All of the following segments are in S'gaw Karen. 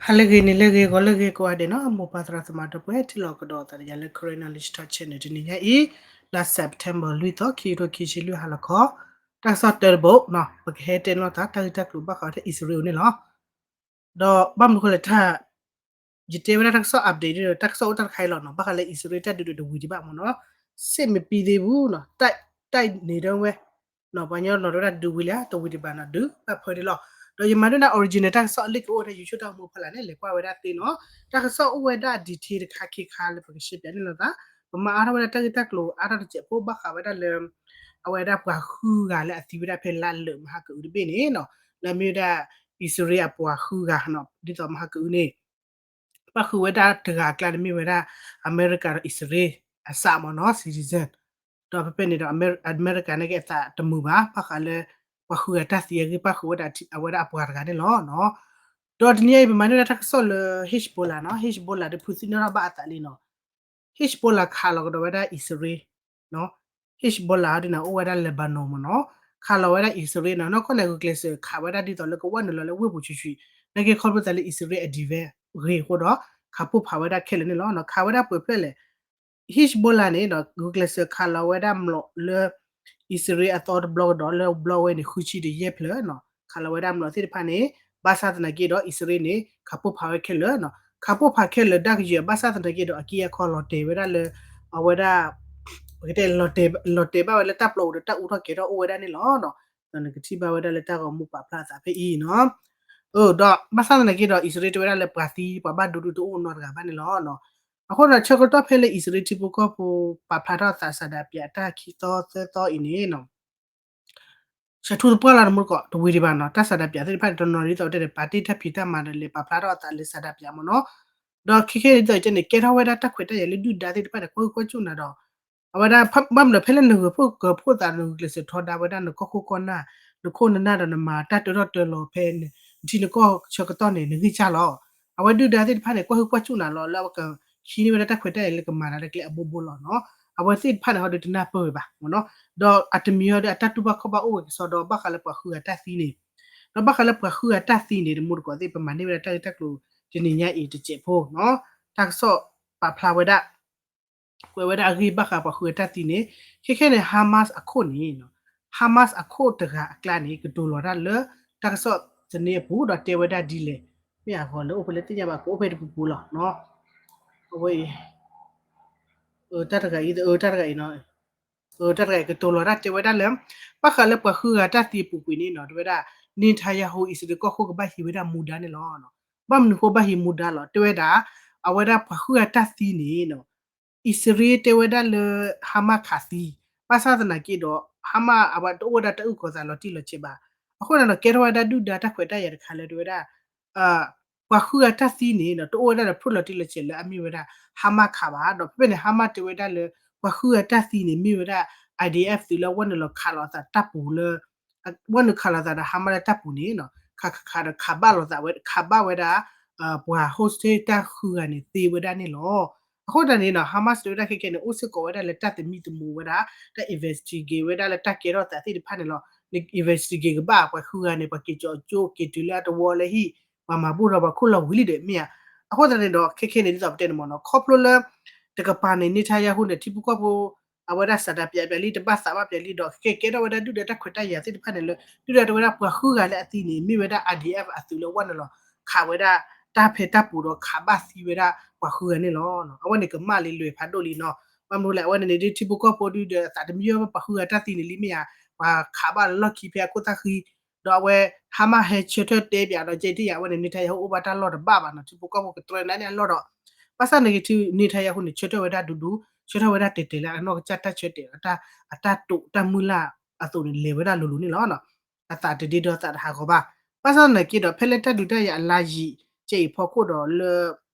ဟါလၢအဂ့ၤ နံၤလၢအဂ့ၤ ဂီၤလၢအဂ့ၤ ကိးဂၤဒဲးနီၤ, မိၢ်ပၢ်သရၣ်သမါဒီပုၢ်ဝဲၢ် ထံလီၢ်ကဒီးသးတယၤလၢ Karen Knowledge Talk Channel တနံၤညါအံၤ, လါ September လွံၢ်သီ ခံကထိခံဆံလွံၢ် ဟါလီၤခီ, တၢ်ကစီၣ်တၢတဘိနီၤ, ပကဟဲတဲလိာ်သး တၢ်ဂ့ၢ်တၢ်ကျိၤဘၣ်ဃးဝဲဒၣ်အံၣ်စရ့လးန့ၣ်လီၤ. ဒီးဘၣ်မနုၤဃိလဲၣ် တၢ် ယတဲဝဲဒၣ်တၢ်ကစီၣ် update ဒီး တၢ်ကစီၣ်အိၣ်တၢ်တခါအံၤလီၤနီၤ, ဘၣ်ဃးလၢအံၣ်စရ့လးတၢ်ဒုးတဝံၤဒံးဘၣ်မ့ၢ်နီၤ, စစ်မပြီးသေးဘူးနီၤ, တၢ် တၢ်န့ၣ်ဒၣ်ဝဲ ပှၤကညီနီၤ တဲဝဲဒၣ်ဒုးဝံၤလံ တဝံၤဒံးဘၣ်နီၤ ဒုးဘၣ်ဖဲဒၣ်လီၤ. ဒီးယမၤဒၣ် original တၢ်ကစီၣ်အလံာ်ကအိၣ်ဝဲဒၣ် YouTube တၢ်ဂီၤမူဖီလာ်န့ၣ် လဲၤကွၢ်ဝဲဒၣ်သ့နီၤ, တၢ်ကစီၣ်အိၣ်ဝဲဒၣ် detail တခါခံခါလၢပကရှင်းပြန့ၣ်လိာ်သး, ပမၤအါထီၣ်ဝဲဒၣ်တၢ်ဂ့ၢ်တၢ်ကျိၤအါထီၣ်တစဲးဖိ ဘၣ်ဃးဝဲဒၣ်လၢ အဝဲဒၣ်ပှၤဃုဂၤလၢအသံဝဲဒၣ်ဖဲလါလၢာ်မဟါကအုတဘ့ၣ်န့ၣ်နီၤ, လၢအမ့ၢ်ဝဲဒၣ် အံၣ်စရ့လးအပှၤဃုဂၤနီၤ, ဒ်သိးမဟါကအုန့ၣ် ဘၣ်ဃုာ်ဝဲဒၣ်တဂၤအကျါန့ၣ်မ့ၢ်ဝဲဒၣ် အမဲရကၤဒီးအံၣ်စရ့လးအစးမ့ၢ်နီၤ citizen, ဒီးဖဲဖဲန့ၣ်ဒီး အမဲရကၤန့ၣ်က့အသးတမုာ်ဘၣ် ဘၣ်ဃးလၢ ပှၤဃုဂၤတၢ်သံအဂ့ၢ် ဘၣ်ဃုာ်ဝဲဒၣ်အဝဲဒၣ်အပှၤတဂၤန့ၣ်လီၤ. ဒီးတနံၤအံၤ ပမၤန့ၢ်ဝဲဒၣ်တၢ်ကစီၣ်လၢ Hezbollah နီၤ, Hezbollah ဒီးဖုသံနီၣ်ထီၣ်ဘၣ်အသးလံနီၤ, Hezbollah ခးလီၤကဒီးဝဲဒၣ်အံၣ်စရ့လး Hezbollah ဒ်န့ၣ် အိၣ်ဝဲဒၣ် Lebanon မ့ၢ်နီၤ, ခးလီၤဝဲဒၣ်အံၣ်စရ့လးနီၤ, နီၢ်ကီၢ်န့ၣ် ဂုာ်ကျဲးစၢးခးဝဲဒၣ်ဒ်သိးလၢကဝဲၢ်နုာ်လီၤလၢဝ့ၢ်ပူၤဆံးဆံး, နာ်က့ခီဖျိသးလၢအံၣ်စရ့လးအ defense ဂ့ၤအဃိဒီး ခးပိၢ်ဖးဝဲဒၣ်ခဲလၢာ်န့ၣ်လီၤ. ခးဝဲဒၣ်ပှဲၤဖျၢၣ်လဲၣ်, Hezbollah န့ၣ်ဒီး ဂုာ်ကျဲးစၢးခးလီၤဝဲဒၣ်မျိာ်လၢ အံၣ်စရ့လးအသီတဘျီကဒီးလၢဘျီဝဲန့ၣ် ဃုဆံဒီးယဲၢ်ဖျၢၣ်နီၤ, ခးလီၤဝဲဒၣ်မျိာ်သ့ၣ်တဖၣ်န့ၣ်, ဘၣ်ဆၣ်သနာ်က့ဒီး အံၣ်စရ့လးန့ၣ် ခးပိၢ်ဖးဝဲခဲလၢာ်နီၤ, ခးပိၢ်ဖးခဲလၢာ်ဒၣ်ကယဲၢ် ဘၣ်ဆၣ်သနာ်က့ဒီး အက့အခီလီၤတဲာ်ဝဲဒၣ်လၢ အဝဲဒၣ် ပကတဲလီၤတဲာ်ဘၣ်ဝဲလၢတၢ်ပျီပူၤဒီးတၢ်အူထီၣ်ကဲၤထီၣ်အိၣ်ဝဲဒၣ်န့ၣ်လီၤ. ဒီးနကထံၣ်ဘၣ်ဝဲဒၣ်လၢတၢ်ဂီၤမူပာ်ဖျါအသးဖဲအံၤနီၤ, ဒီးဘၣ်ဆၣ်သနာ်က့ဒီး အံၣ်စရ့လးတဲဝဲဒၣ်လၢပှၤသံပှၤဘၣ်ဒိဒုတအိၣ်နီတဂၤဘၣ်န့ၣ်လီၤ. အဃိဒီးဆၢကတီၢ်ဖဲလၢအံၣ်စရ့လးထံဖိကီၢ်ဖိ ပာ်ဖျါထီၣ်အသး စၤဒၤပၠး တၢ်ခံသီသၢသီအံၤန့ၣ်နီၤ ဆၢထူတပှၢ်လီၤ တမူတကိး တဝံၤဒံးဘၣ်နီၤ, တၢ်စၤဒၤပၠးသ့ၣ်တဖၣ်န့ၣ် တနီၤဒ်သိးတဲန့ၣ် ပာ်တ့ၢ်တၢ်ဖံးတၢ်မၤဒီး လဲၤပာ်ဖျါထီၣ်အသးလၢစၤဒၤပၠးမ့ၢ်နီၤ, ဒီးခဲခဲဒ်သိးတဲန့ၣ် ကဲထီၣ်ဝဲဒၣ်တၢ်ခွဲးတၢ်ယာ်လၢဒုၣ်ဒါသ့ၣ်တဖၣ်န့ၣ် ကွၢ်ဟုၣ်ကွၢ်စူၣ်နၤဒီး အဝဲဒၣ် ဘၣ်မနုၤဖဲလၢနဂၢၤဖှိၣ်ကၢၤဖှိၣ်သး နဂုာ်ကျဲးစၢးထီဒါဝဲဒၣ်နကီၢ်ခိၣ်ကီၢ်နၢ် နခိၣ်နနၢ်ဒီးနမၤတၢ်တၢထီၣ်တၢလီၤဖဲ နထံနကီၢ်ဆၢကတီၢ်န့ၣ် နဂံၢ်စၢ်လီၤ. အဝဲဒုၣ်ဒါသ့ၣ်တဖၣ်န့ၣ် ကွၢ်ဟုၣ်ကွၢ်စူၣ်နၤလီၤ လၢအဝဲကဟံးန့ၢ်ဝဲဒၣ်တၢ်ခွဲးတၢ်ယာ်လၢကမၤတၢ်လၢကျဲအဘိဘိလီၤနီၤ. အဝဲသ့ၣ်တဖၣ်န့ၣ် ဟီဒီးတနၢ်ပၢၢ်ဝဲဘၣ်မ့ၢ်နီၤ, ဒီးအတမံၤဟီဒီးအတၢ်တူၢ်ဘၣ်ခီၣ်ဘၣ်အိၣ်ဝဲကစီဒီး ဘၣ်ဃးလၢပှၤဃုဂၤတၢ်သံန့ၣ်, ဒီးဘၣ်ဃးလၢပှၤဃုဂၤတၢ်သံန့ၣ် တမူတကိးသ့ၣ် ပမၤန့ၢ်ဝဲဒၣ်တၢ်ဂ့ၢ်တၢ်ကျိၤတနံၤညါအံၤတစဲးဖိနီၤ, တၢ်ကစီၣ်ပာ်ဖျါဝဲဒၣ် ကွဲးဝဲဒၣ်အဂ့ၢ်ဘၣ်ဃးပှၤဃုဂၤတၢ်သံန့ၣ်, ခဲခဲန့ၣ် Hamas အခိၣ်န့ၣ်, Hamas အခိၣ်တဂၤအကျါန့ၣ် ကတိၤလီၤတၢ်လၢ တၢ်ကစီၣ်သန့အပူၤဒီးတဲဝဲဒၣ်ဒ်လဲၣ်, မ့ၢ်အဂီၤလၢအိၣ်ဖဲလၢသ့ၣ်ညါဘၣ် ကအိၣ်ဖဲတပူၤပူၤလီၤနီၤ, အဝဲအံၤ တၢ်တဂၤအံၤ တၢ်တဂၤအံၤနီၤ, တၢ်တဂၤအံၤ ကတိၤလီၤတၢ်တဲဝဲဒၣ်လၢ ဘၣ်ဃးလၢပှၤဃုဂၤတၢ်သံအပူၤကွံာ်န့ၣ်နီၤ တဲဝဲဒၣ် Netanyahu အံၣ်စရ့လးကီၢ်ခိၣ်ကဘၣ်ဟံးဝဲဒၣ်မူဒါန့ၣ်လီၤ. ဘၣ်မနုၤဃိဘၣ်ဟံးမူဒါလီၤ တဲဝဲဒၣ် အဝဲဒၣ်ပှၤဃုဂၤတၢ်သံန့ၣ်နီၤ အံၣ်စရ့လးတဲဝဲဒၣ်လၢ Hamas ခးသံ, ဘၣ်ဆၣ်သနာ်က့ဒီး Hamas အဝဲတအိၣ်ဝဲဒၣ်တၢ်အုၣ်ကီၤသးလီၤတံၢ်လီၤဆဲးဘၣ်. အဃိန့ၣ်ဒီး ကဲထီၣ်ဝဲဒၣ်ဒုၣ်ဒါတၢ်ခွဲးတၢ်ယာ်တခါလၢတဲဝဲဒၣ် ပှၤဃုဂၤတၢ်သံန့ၣ်နီၤ တအိၣ်ဝဲဒၣ်ဒီးဖျိလီၤတံၢ်လီၤဆဲးလၢအမ့ၢ်ဝဲဒၣ် Hamas ခးဘၣ်. ဒီးဖဲဖဲန့ၣ် Hamas တဲဝဲဒၣ်လၢ ပှၤဃုဂၤတၢ်သံန့ၣ် မ့ၢ်ဝဲဒၣ် IDF သုးလၢအဝဲနုာ်လီၤခးလိာ်သးတၢ်ပူၤလၢ ဝဲနုာ်ခးလိာ်သးဒီး Hamas လၢတၢ်ပူၤန့ၣ်နီၤ ခးခးခးဒီးခးဘၣ်လိာ်သးဝဲ ခးဘၣ်ဝဲဒၣ် ပှၤ hostage တၢ်ဃုဂၤန့ၣ်သ့ဝဲဒၣ်န့ၣ်လီၤ. အဃိသတးန့ၣ်နီၤ Hamas တဲဝဲဒၣ်ခဲခဲန့ၣ် အိၣ်စ့ၢ်ကီးဝဲဒၣ်လၢတၢ်သမံသမိးဝဲဒၣ် တၢ် investigate ဝဲဒၣ်လၢတၢ်ကဲထီၣ်သးသ့ၣ်တဖၣ်န့ၣ်လီၤ. န investigate ကဘၣ်ပှၤဃုဂၤန့ၣ် ပှၤက့ၤကၠီၤကၠိ က့ၤတုၤလၢအတဝီလၢဟံၣ် ပှၤမၤဘူၣ်ဒီးပှၤခိၣ်လီၤဝံၤလံဒီးမ့ၢ်ဧါ. အဃိသတးန့ၣ်ဒီး ခဲခဲန့ၣ်ဒ်သိးပတဲန့ၣ်မ့ၢ်နီၤ ခီဖျိလၢ တကပၤန့ၣ် Netanyahu န့ၣ် ထံဖိကီၢ်ဖိ အဝဲဒၣ်စးဒးပၠးပၠးလံ တဘၣ်သးဘၣ်ပၠးလံဒီး ခဲကဲထီၣ်ဝဲဒၣ်ဒုၣ်ဒါတၢ်ခွဲးတၢ်ယာ်သ့ၣ်တဖၣ်န့ၣ်လၢ ဒုၣ်ဒါတဲဝဲဒၣ်ပှၤဃုဂၤလၢအသံန့ၣ် မ့ၢ်ဝဲဒၣ် IDF အသုးလၢဝဲနုာ်လီၤ ခးဝဲဒၣ် တၢ်ဖဲတၢ်ပူၤဒီးခးဘၣ်သံဝဲဒၣ်ပှၤဃုဂၤန့ၣ်လီၤ. အဝဲန့ၣ်ကမၣ်လံလွဲၢ်ဖးဒိၣ်လံနီၤ. ဘၣ်မနုၤလဲၣ် အဝဲန့ၣ်န့ၣ်ဒ်ထံဖိကီၢ်ဖိဒုၣ်ဒါအသးတမံဘၣ်ပှၤဃုဂၤတၢ်သံန့ၣ်လံမ့ၢ်ဧါ. ပှၤခးဘၣ်လၢလီၢ်ခံဖဲအခိၣ်သၣ်ဃံ ဒီးအဝဲ Hamas ဟဲဆၢထၢၣ်တဲပၠးဒီး ကဲတ့ၢ်ယၤ အဝဲန့ၣ် Netanyahu အိၣ်ဘၣ်တၢ်လီၢ်တဘၣ်ဘၣ်နီၤ ထံဖိကီၢ်ဖိကတြီနါန့ၣ်အလီၢ်ဒီး ဘၣ်ဆၣ်န့ၣ်ဂ့ၤ Netanyahu န့ၣ် ဆၢထၢၣ်ဝဲဒၣ်ဒူဒူ ဆၢထၢၣ်ဝဲဒၣ်တဲာ်တဲာ်လၢအနီၢ်ကစၢ်တၢ်ဆၢတဲာ် အတၢ်တိာ်တၢ်မုၢ်လၢ်အသိးန့ၣ် လဲၤဝဲဒၣ်လိၤလိၤန့ၣ်လီၤ. အသးတဒ့ဒီသးတဟးဂီၤဘၣ်. ဘၣ်ဆၣ်သနာ်က့ဒီး ဖဲလၢတၢ်ဒုးတၢ်ယၤအလါယံာ်ကဲအံၤဖီခိၣ်ဒီးလၢ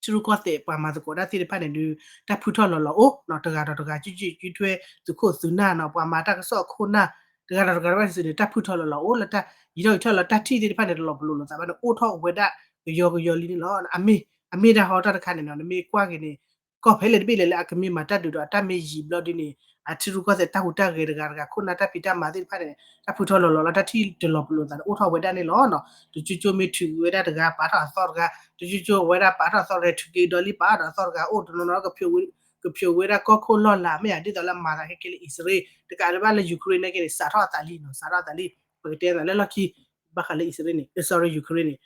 ထံရူၢ်ကီၢ်သဲးပှၤမၤသကိးတၢ်သ့ၣ်တဖၣ်န့ၣ်ဒုး တၢ်ဖုထီၣ်လီၤလီၤအိၣ်နီၤ တဂၤဒီးတဂၤ ကၠူကၠူကၠူထွဲ သုးခိၣ်သုးနၢ်နီၤ ပှၤမၤတၢ်ကစီၣ်အခိၣ်နၢ် တဂၤဒီးတဂၤတဖၣ်န့ၣ် တၢ်ဖုထီၣ်လီၤလီၤအိၣ်လၢတၢ်ယံာ်ထီၣ်ယံာ်ထီၣ်လီၤ တၢ်ထံၣ်သ့ၣ်တဖၣ်န့ၣ် တလီၤပလိာ်လိာ်သးဘၣ်န့ၣ် အိၣ်ထီၣ်ဝဲဒၣ်ကယီကယီလံန့ၣ်လီၤ. အမ့ၢ် အမ့ၢ်တၢ်ဟီတၢ်တခါန့ၣ်နီၤ နမ့ၢ်ကွၢ်က့ၤန့ၣ် ကီၢ်ဖဲလဲၣ်တဘ့ၣ်လဲၣ်လၢအကမ့ၢ်မၤတၢ်ဒုးဒီး အတၢ်မ့ၢ်ယံာ်ဘျီဒ်န့ၣ် အထံရူၢ်ကီၢ်သဲးတၢ်ဟူးတၢ်ဂဲၤတဂၤတဂၤ ခိၣ်နၢ်တၢ်ဖံးတၢ်မၤသ့ၣ်တဖၣ်န့ၣ် တၢ်ဖုထီၣ်လီၤလီၤလၢတၢ်ထံၣ်တလီၤပလိာ်သးန့ၣ် အိၣ်ထီၣ်ဝဲဒၣ်န့ၣ်လီၤ. တကၠိကၠိမ့ၢ်ထုးဝဲဒၣ်တဂၤ ပာ်ထီၣ်အသီၣ်တဂၤ, တကၠိကၠိဝဲဒၣ်ပာ်ထီၣ်အသီၣ်တဂၤ ထုးက့ၤဒီးလံ ပာ်ထီၣ်အသီၣ်တဂၤ အိၣ်တနီၤနီၤ ကဖျိးဝဲဒၣ်ကီၢ်ခိၣ်လီၢ်လၤ မ့ၢ်ဧါ ဒ်သိးလၢမၤသးခဲကဲလၢအံၣ်စရ့လး တကးဒံးဘၣ်လၢ Ukraine နာ်က့န့ၣ် စးထီၣ်အသးလံနီၤ စးထီၣ်အသးလံ ပကတဲသးလၢလီၢ်ခံ ဘၣ်ဃးလၢအံၣ်စရ့လးန့ၣ် sorry Ukraine န့ၣ်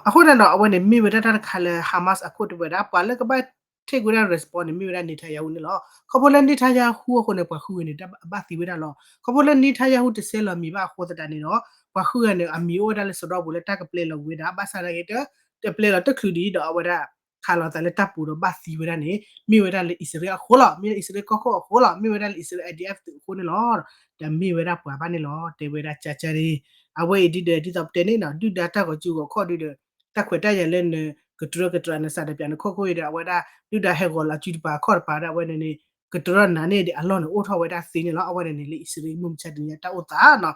အဃိန့ၣ်ဒီး အဝဲန့ၣ်မ့ၢ်ဝဲဒၣ်တၢ်တခါလၢ Hamas အခိၣ်တဝဲဒၣ် ပှၤလၢကဘၣ် take ဝဲဒၣ် response န့ၣ် မ့ၢ်ဝဲဒၣ် Netanyahu န့ၣ်လီၤ. ခီဖျိလၢ Netanyahu အဃိန့ၣ် ပှၤဃုဂၤန့ၣ် အဘၣ်သံဝဲဒၣ်လီၤ. ခီဖျိလၢ Netanyahu တဆဲးလီၤမံၤဘၣ်အဃိသတးန့ၣ်ဒီး ပှၤဃုဂၤန့ၣ် အမံၤအိၣ်ဝဲဒၣ်လၢစရီပူၤလၢတၢ်ကပျဲလီၤဝဲဒၣ် ဘၣ်ဆၣ်သနာ်က့ တပျဲလီၤတချုးဒံးဒီးအဝဲဒၣ် ခးလီၤသးလၢတၢ်ပူၤဒီးဘၣ်သံဝဲဒၣ်န့ၣ် မ့ၢ်ဝဲဒၣ်လၢအံၣ်စရ့လးအဃိလီၤ. မ့ၢ်လၢအံၣ်စရ့လးကီၢ်ခိၣ်အဃိလီၤ. မ့ၢ်ဝဲဒၣ်လၢအံၣ်စရ့လး IDF သုးအဃိန့ၣ်လီၤ. တမ့ၢ်ဝဲဒၣ်ပှၤဘၣ်န့ၣ်လီၤ. တဲဝဲဒၣ်ကၠါကၠါန့ၣ် အဝဲအံၤဒ်ဒီး ဒ်သိးပတဲန့ၣ်နီၤ ဒုၣ်ဒါတၢ်ဂီၤစုဂီၤခီၣ်ဒ်ဒီး တၢ်ခွဲးတၢ်ယာ်လၢနကတြၢကတြးနစးဒီးပျးနခိၣ်ခိၣ်အံၤဒီး အဝဲဒၣ် ဒုၣ်ဒါဟဲဂီၤလီၤစုတပၤခီၣ်တပၤဒီး အဝဲန့ၣ်န့ၣ် ကတြၢနၤန့ၣ်ဒီးအလီၢ်န့ၣ်အိၣ်ထီၣ်ဝဲဒၣ်သ့န့ၣ်လီၤ. အဝဲန့ၣ်န့ၣ်လၢအံၣ်စရ့လးမုၢ်မဆါတနံၤညါတၢ်အိၣ်သးနီၤ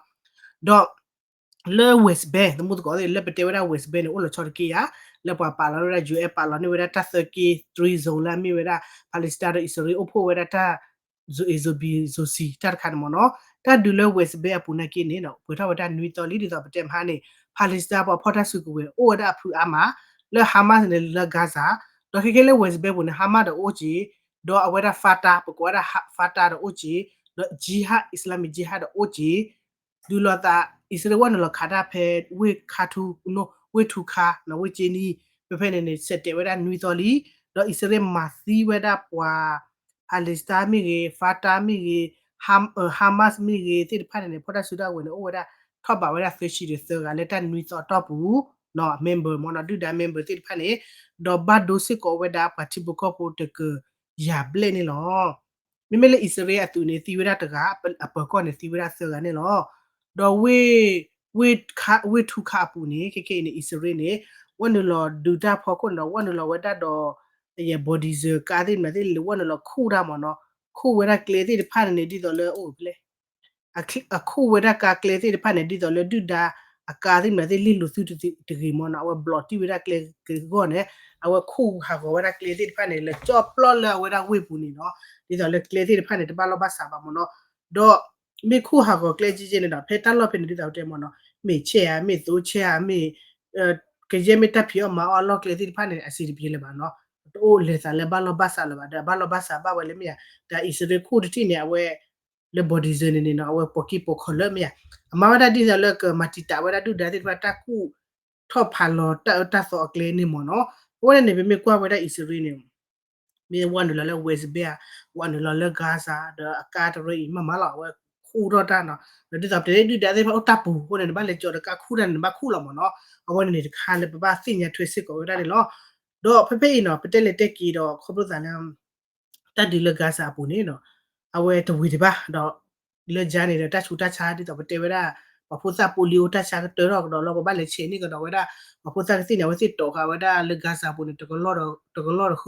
ဒီး လၢ West Bank သမူသကိးသ့ၣ် လၢပတဲဝဲဒၣ် West Bank န့ၣ် အိၣ်လီၤဆီတက့ၢ်ဧါ, လၢပှၤပာ်လီၤဝဲဒၣ် ယူၢ်အဲၣ် ပာ်လီၤန့ၢ်ဝဲဒၣ်တၢ်သၢက့ three zone လၢအမ့ၢ်ဝဲဒၣ် Palestine ဒီးအံၣ်စရ့လးအိၣ်ဖှိၣ်ဝဲဒၣ်တၢ် zone A zone B zone C တၢ်တခါန့ၣ်မ့ၢ်နီၤ, တၢ်ဒုးလၢ West Bank အပူၤနာ်က့န့ၣ်ဒီး ပှဲၤထီၣ်ဝဲဒၣ်နွံသီလံ ဒ်သိးပတဲမဟါန့ၣ် Palestine ပှၤဖီၣ်တၢ်စုကဝဲၤ အိၣ်ဝဲဒၣ်အဖုအါမး, လၢ Hamas န့ၣ်လၢ Gaza, ဒီးခဲကဲလၢ West Bank ပူၤန့ၣ် Hamas ဒီးအိၣ်က့ၤ, ဒီးအဝဲဒၣ် Fatah ပကိးဝဲဒၣ် Fatah ဒီးအိၣ်က့ၤ, ဒီး Jihad Islamic Jihad ဒီးအိၣ်က့ၤ ဒုးလိာ်သး အံၣ်စရ့လးဝဲနုာ်လီၤခးတၢ်ဖဲ ဝ့ၢ်ခါထူ, ဝ့ၢ်ထူခါ, ဝ့ၢ်က့နံ, ဖဲဖဲန့ၣ်န့ၣ် ဆဲးတဲာ်ဝဲဒၣ်နွံသီလံ, ဒီးအံၣ်စရ့လးမၤသံဝဲဒၣ်ပှၤ Palestine မ့ၢ်ဂ့ၤ, Fatah မ့ၢ်ဂ့ၤ, Hamas မ့ၢ်ဂ့ၤ သ့ၣ်တဖၣ်န့ၣ်န့ၣ် ဖီၣ်တၢ်စုတၢ်ဝဲၤန့ၣ် အိၣ်ဝဲဒၣ် ထီၣ်ဘးဝဲဒၣ်သၢဆံဒီးသၢဂၤလၢတၢ်နွံသီအတီၢ်ပူၤ, member မ့ၢ်နီၤ ဒုၣ်ဒါ member သ့ၣ်တဖၣ်န့ၣ်, ဒီးဘၣ်ဒိစ့ၢ်ကီးဝဲဒၣ်ပှၤထံဖိကီၢ်ဖိတကယၤဘျဲၣ်န့ၣ်လီၤ. မ့မ့ၢ်လၢအံၣ်စရ့လးအသုးန့ၣ် သံဝဲဒၣ်တဂၤ, အပၢၤကီၢ်န့ၣ် သံဝဲဒၣ်သၢဂၤန့ၣ်လီၤ. ဒီးဝ့ၢ်, ဝ့ၢ်ထူခါအပူၤန့ၣ် ခဲကဲအံၤန့ၣ် အံၣ်စရ့လးန့ၣ် ဝဲနုာ်လီၤဒုးတၢ်ဖီခိၣ်န့ၣ်ဒီး ဝဲနုာ်လီၤဝဲဒၣ်ဒီး body zone ကါသ့ၣ်မနုၤသ့ၣ်လဲၤဝဲနုာ်လီၤခူၣ်တၢ်မ့ၢ်နီၤ, ခူၣ်ဝဲဒၣ်ကျဲသ့ၣ်တဖၣ်န့ၣ်န့ၣ် ဒ်သိးလၢအိၣ်ဖဲလဲၣ် အခူၣ်ဝဲဒၣ်ကါကျဲသ့ၣ်တဖၣ်န့ၣ် ဒ်သိးလၢဒုၣ်ဒါအကါသ့ၣ်မနုၤသ့ၣ်လံၣ်လိာ်သုတဂ့ၤမ့ၢ်နီၤ, အဝဲဘျီးတံၢ်ဝဲဒၣ်ကျဲကဂီၢ်န့ၣ်, အဝဲခူၣ်ဟးဂီၤဝဲဒၣ်ကျဲသ့ၣ်တဖၣ်န့ၣ် လၢကၠီၣ်ပျီလၢအဝဲဒၣ်ဝ့ၢ်ပူၤန့ၣ်နီၤ, ဒ်သိးလၢကျဲသ့ၣ်တဖၣ်န့ၣ် တဘၣ်လီၢ်ဘၣ်စးဘၣ်မ့ၢ်နီၤ, ဒီးမ့ၢ်ခူၣ်ဟးဂီၤကျဲကဲကဲန့ၣ်ဒီး ဖဲတၢ်လီၢ်ဖဲန့ၣ် ဒ်သိးတဲမ့ၢ်နီၤ, မ့ၢ်ဆဲးဧါ, မ့ၢ်သိဆဲးဧါ, မ့ၢ် ကယဲၢ်မ့ၢ်တၢ်ဖံးအီၣ်မၤအီၣ်အလီၢ်ကျဲသ့ၣ်တဖၣ်န့ၣ် အဆင်တပြေလၢၤဘၣ်နီၤ, တအိၣ်လဲၤသးလၢဘၣ်လီၢ်ဘၣ်စးလၢၤဘၣ်, ဒီးဘၣ်လီၢ်ဘၣ်စးဘၣ်ဝဲလၢမ့ၢ်ဧါ, ဒီးအံၣ်စရ့လးခူၣ်တထံၣ်န့ၣ် အဝဲ လၢ body zone န့ၣ်န့ၣ်နီၤ အဝဲပိာ်က့ၤပိာ်ခီၣ်လၢမ့ၢ်ဧါ, အမၤဝဲဒၣ်ဒ်သိးလၢကမၤတံာ်တာ်ဝဲဒၣ်ဒုၣ်ဒါသ့ၣ်တဖၣ်တၢ်ခူၣ်ထီၣ်ဖးလီၤတၢ်အၢတၢ်သီအကျဲန့ၣ်မ့ၢ်နီၤ, အဝဲန့ၣ်န့ၣ် ပမ့ၢ်ကွၢ်ဝဲဒၣ်အံၣ်စရ့လးန့ၣ် မ့ၢ်ဝဲနုာ်လီၤလၢ West Bank ဧါ, ဝဲနုာ်လီၤလၢ Gaza ဒီးအကါတရၢအံၤမးမးလီၤ, အဝဲခူၣ်ထီၣ်တၢ်နီၤ, ဒီးဒ်သိးပတဲဒုၣ်ဒါသ့ၣ်တဖၣ်အိၣ်တၢ်ပူၤအဃိန့ၣ် နဘၣ်လဲၤကၠီၤဒီးကါခူၣ်တၢ်န့ၣ် နဘၣ်ခူၣ်လီၤမ့ၢ်နီၤ, အဝဲန့ၣ်န့ၣ်တခါလၢပဘၣ်သ့ၣ်ညါထွဲစ့ၢ်ကီးဝဲဒၣ်န့ၣ်လီၤ. ဒီးဖဲဖဲအံၤနီၤ ပတဲလဲၤတဲက့ၤဒီးခီဖျိသးလၢ တၢ်ဒုးလၢ Gaza အပူၤန့ၣ်နီၤ အဝဲတဝံၤဒံးဘၣ်ဒီး လၢကါန့ၣ်ဒီး တၢ်ဆူးတၢ်ဆါဒ်သိးပတဲဝဲဒၣ် ပှၤဖိသၣ်ပိာ်လံအိၣ်တၢ်ဆါကတၢၢ်ထီၣ်ကဒီးလီၤ, ပဘၣ်လဲၤဆဲးန့ၢ်ကဒီးဝဲဒၣ် ပှၤဖိသၣ်ကသံၣ်န့ၣ် အဝဲသ့ၣ်တီၣ်ဃာ်ဝဲဒၣ်လၢ Gaza အပူၤန့ၣ် တကလီၢ်ဒီးဃုကလးဂၤ,